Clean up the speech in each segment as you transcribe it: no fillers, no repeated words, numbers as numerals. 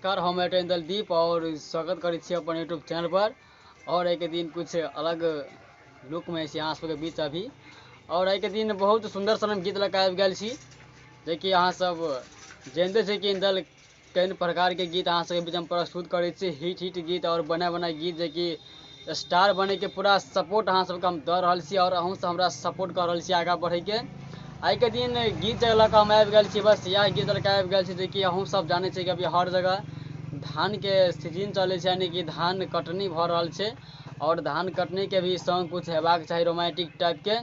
नमस्कार, हम एटेंदल दीप और स्वागत करै छी अपन यूट्यूब चैनल पर। और एहिके दिन कुछ अलग लुक में छी अहाँ सबके बीच अभी। और एहिके दिन बहुत सुंदर सन गीत लऽ कऽ आबि गेल छी, जेकि अहाँ सब जानते छी कि इंदल कई प्रकार के गीत अहाँ सबके बीच हम प्रस्तुत करै छी। हिट हिट गीत और बना बना गीत, जेकि स्टार बने के पूरा सपोर्ट अहाँ सबके हम दऽ रहल छी और अहूँ सब हमरा सपोर्ट कऽ रहल छी आगाँ बढ़ैके। आइके दिन गीत लऽ कऽ हम आबि गेल छी, बस इएह गीत लऽ कऽ आबि गेल छी, जेकि अहूँ सब जानै छी कि अभी हर जगह धानके सीजन चलै छै, यानी कि धान कटनी भऽ रहल छै और धान कटनीके भी सॉन्ग कुछ हेबाक चाही रोमांटिक टाइपके।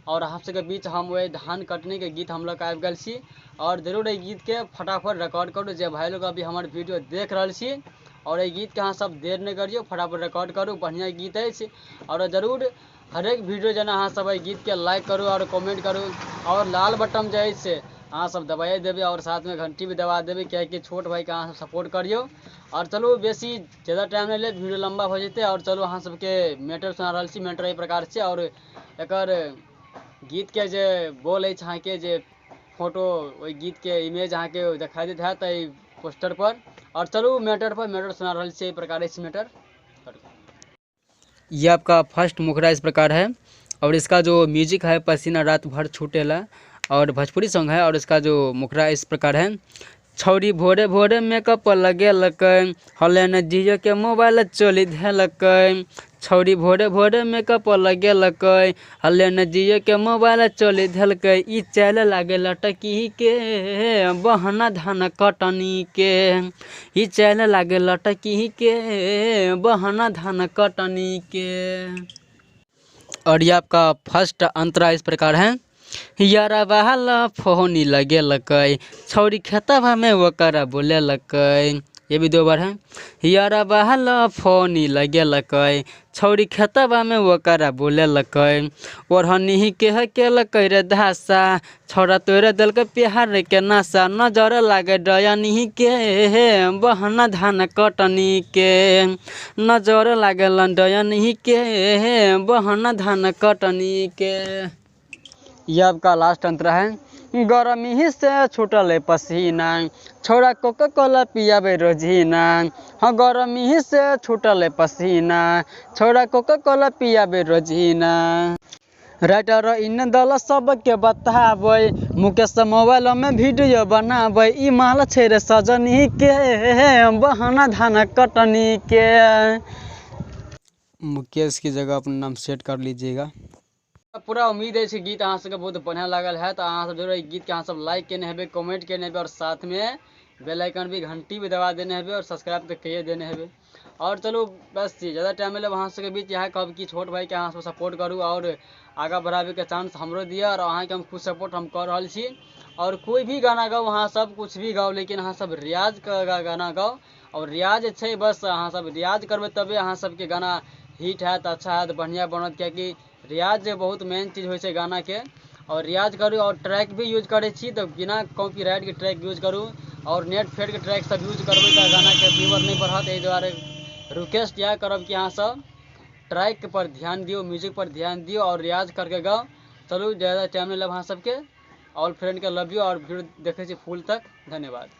और अहाँ सबके बीच हम ओहि धान कटनीके गीत हम लऽ कऽ आबि गेल छी और जरूर एहि गीतके फटाफट रिकॉर्ड करू। जे भाइ लोग अभी हमर वीडियो देख रहल छी और एहि गीतके अहाँ सब देर नहि करियौ, फटाफट रिकॉर्ड करू, बढ़िआँ गीत अछि। और जरूर हरेक वीडियो जेना अहाँ सब एहि गीतके लाइक करू और कमेंट करू और लाल बटन जे अछि से अहाँ सब दबाइए देबै और साथमे घंटी भी दबा देबै, कियाकि छोट भाइके अहाँ सब सपोर्ट करियौ। और चलू बेसी ज़्यादा टाइम नहि लेब, वीडियो लम्बा भऽ जेतै। और चलू अहाँ सबके मैटर सुना रहल छी, मैटर एहि प्रकार छै। और एकर गीतके जे बोल अछि अहाँके, जे फोटो ओहि गीतके इमेज अहाँके देखाइ दैत हैत एहि पोस्टर पर। और चलू मैटर पर मैटर सुना रहल छी, एहि प्रकार अछि मैटर। ये आपका फर्स्ट मुखड़ा इस प्रकार है और इसका जो म्यूजिक है पसीना रात भर छूटेला और भोजपुरी सॉन्ग है। और इसका जो मुखड़ा इस प्रकार है। छौरी भोरे भोरे मेकअप लगेलकै, हले जियो के मोबाइल चोली धेलकै। छौरी भोरे भोरे मेकअप लगेलकै, हले जियो के मोबाइल चोली धेलकै। ई चले लागे लटकी के बहना धान कटनी के, ई चले लागे लटकी के बहना धान कटनी के। और ये आपका फर्स्ट अंतरा इस प्रकार है। यारा बहाला फोनी लगेलकै, छौरी खेतबा में ओकरा बोलेलकै। ये भी दो बार है। यारा बहाला फोनी लगेलकै, छौरी खेतबा में ओकरा बोलेलकै। ओढ़नी के केलकै रे धासा, छौरा तोड़ि देलकै प्यार के नशा। नजर लागे डयनी के बहना धान कटनी के, नजर लागल डयनी के बहना धान कटनी के। यह आपका लास्ट अंतरा है। गर्मी ही से छूटल पसीना, छोड़ा कोका कोला पियाबे रोजीना। हाँ, गर्मी ही से छूटल पसीना, छोड़ा कोका कोला पियाबे रोजीना। राइटर इन दल सबके बताबै, मुकेश मोबाइल में वीडियो बनाबै। ई माल छै रे सजनी के बहना धान कटनी के। मुकेश की जगह अपना नाम सेट कर लीजिएगा। पूरा उम्मीद है गीत अहाँ सबके बहुत बढ़िया लागल है, तो अहाँ सब जरूर एहि गीतके अहाँ सब लाइक केने हेबै, कमेंट केने हेबै और साथमे बेल आइकन भी घंटी भी दबा देने हेबै और सब्सक्राइब तऽ कहिए देने हेबै। और चलू बस ज़्यादा टाइम लेब अहाँ सबके बीच इएह कहब कि छोट भाइके अहाँ सब सपोर्ट करू और आगाँ बढ़ाबैके चांस हमरो दिअ और अहाँके हम खुद सपोर्ट हम कऽ रहल छी। और कोई भी गाना गाउ अहाँ सब, कुछ भी गाउ, लेकिन अहाँ सब रियाज कऽ गाना गाउ। और रियाज छै, बस अहाँ सब रियाज करबै तबे अहाँ सबके गाना हिट हैत, अच्छा हैत, बढ़िआँ बनत, कियाकि रियाज बहुत मेन चीज होइ छै गानाके। और रियाज करू और ट्रैक भी यूज करै छी तऽ बिना कॉपीराइटके ट्रैक यूज करू और नेट फेटके ट्रैक सब यूज करबै तऽ गानाके व्यूअर नहि बढ़त। एहि दुआरे रिक्वेस्ट इएह करब कि अहाँ सब ट्रैक पर ध्यान दियौ, म्यूजिक पर ध्यान दियौ और रियाज करके गाउ। चलू ज़्यादा टाइम नहि लेब अहाँ सबके। ऑल फ्रेंडके लव यू और वीडियो देखै छी फुल तक। धन्यवाद।